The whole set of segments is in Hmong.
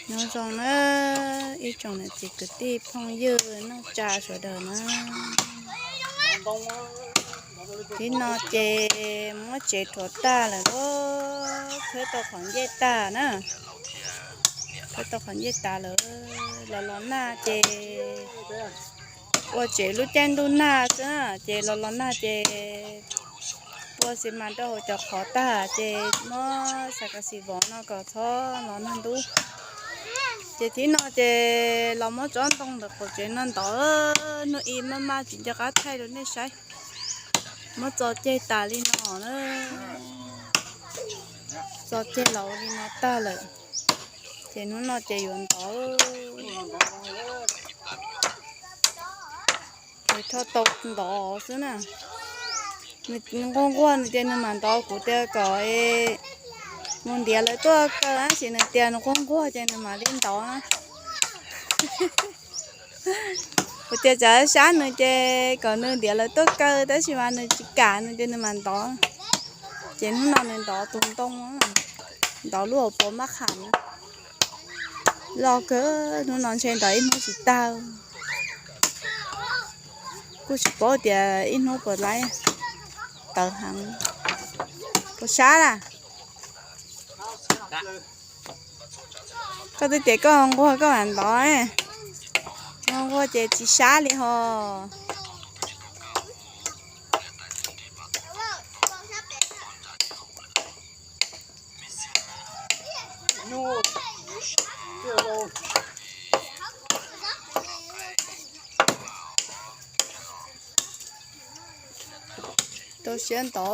Nyob zoo na, ib tsoom niam txiv kwv tij phooj ywg neej tsa sawv daws na. Thib no ces muab tsev rhuav tag lawm, khawb tau qhov ncej tag na. Khawb tau qhov ncej tas lawm, los los nag ces ua tsev lub caij ntuj nag xwb na, ces los los nag ces ua xi mas rau hauv cov qhov tag ces muab xav kas xis vov no kom txhob los nag ntub. Ces thib no ces los muab tsob ntoo ntawm qaum tsev no ntov, hnub ib maj maj tsis nco qab thaij rau nej saib. Muab txo ceg tas li no na, txo ceg los ua li no tag lawm, ces hnub no ces yuav ntov. Ces rho tau ntov xwb na. Nws nquag nquag nws ces nws mam ntov, kuv tias kom mus ntiav lawv tuaj kaw, tab sis nws tias nws nquag nquag ces nws mam li ntov na. Kuv tias tsam sab nws ces kom nws ntiav lawv tuaj kaw, tab sis mas nws tsis kam, nws ces nws mam ntov. Ces hnub no nws ntov tus ntoo, ntov lub hauv paus maj qham na. Loj kawg, hnub no ntshe ntov ib hnub tsis tag. Kuj tsis paub tias ib hnub puas laib, tawv heev. Puas sab na? Koj twb tias koj nquag koj mam ntov, nquag nquag ces tsis sab li ho. Rau siab ntov.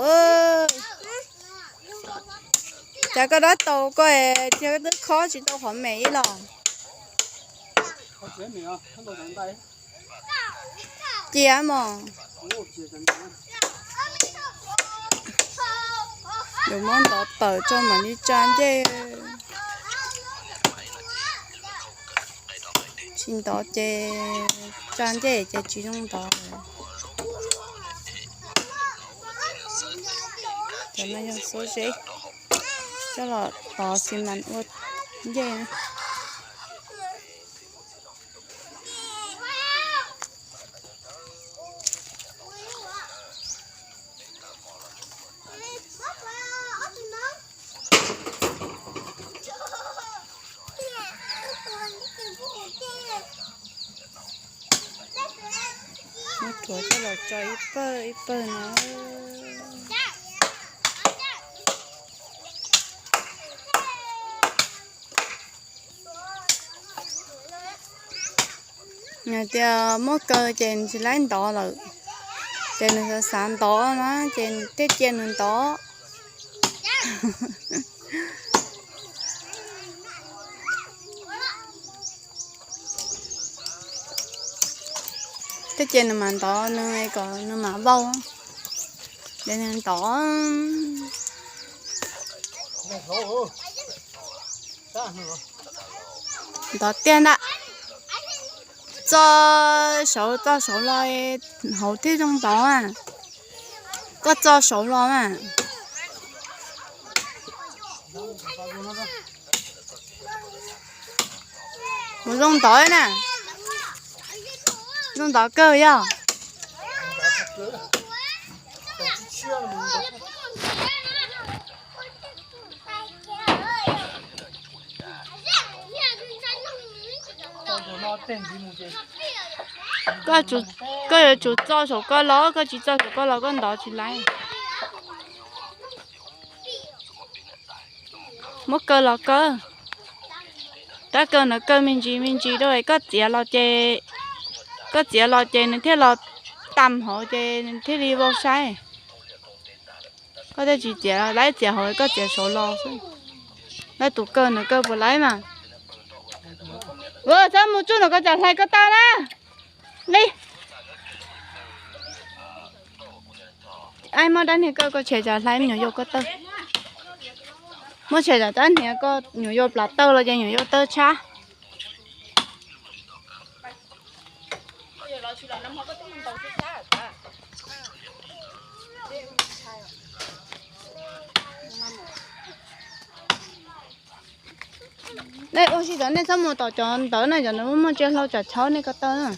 Cas koj dab tau koj thiab twb khob tsis tau qhov mem ib los. Cia mog. Yuav muab ntov tawm tso mam li tsa ncej. Tsis ntov ces tsa ncej ces tsis zoo ntov. Cov no yog xuab zeb, coj los tov xi mas ua ncej. Muab rhuav coj los tso ib pawg ib pawg no. Nws tias muab kaw ces nws tsis laib ntov lawm, ces nws xav xav ntov na ces thiaj cia nws ntov. Thiaj cia nws mam ntov nws kom nws mam vau, ces nws ntov. Ntov tiag ntag. Txo saud, txo saud los hauv thiaj zoo ntov. Koj txo saud los mas. Kuv zoo ntov na. Zoo ntov kawg yog. Koj yuav tsum txo saum koj los, koj tsis txo saum koj los koj ntov tsis laib. Muab kaw los kaw. Tab kaw no kaw me ntsis me ntsis rau es koj txiav los ces, koj txiav los ces nws thiaj los tas hauv ces nws thiaj li vau saib. Koj thiaj tsis txiav, laib txiav hauv koj txiav saud los xwb. Laib tus kaw no kaw puas laib mas. Ua txhob mus tsuj no koj tsam hlais koj tawg na. Li. Ai muab dab niag kaw koj tshem tsam hlais me nyuam yau koj tawg. Muab tshem tsam dab niag koj nyuam yau plas tawg los ces nyuam yau tawg tshab. Nej ua si cov nej txhob mus tom cov ntawd na, cov ntawd muaj ntsia hlau tsam chob nej ko taw na.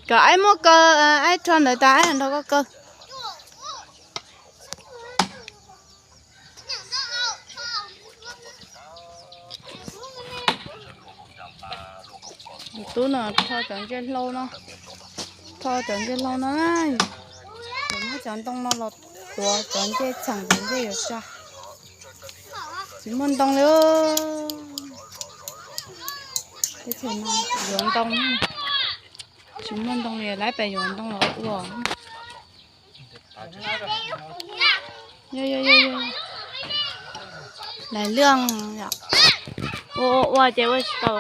Cov aib muab kaw, aib rho ntawd tas aib nrog koj kaw. Tus tub no rho cov ncej hlau no, rho cov ncej hlau no na, yuav muab cov ntoo no los tuav cov ncej txheem cov ncej yuav tsa. Tsis muaj ntoo li. Teb chaws no yuav ntoo, tsis muaj ntoo li, lawv pem yuav ntoo los ua. Lais lwj, ua ua ces ua tsis tau.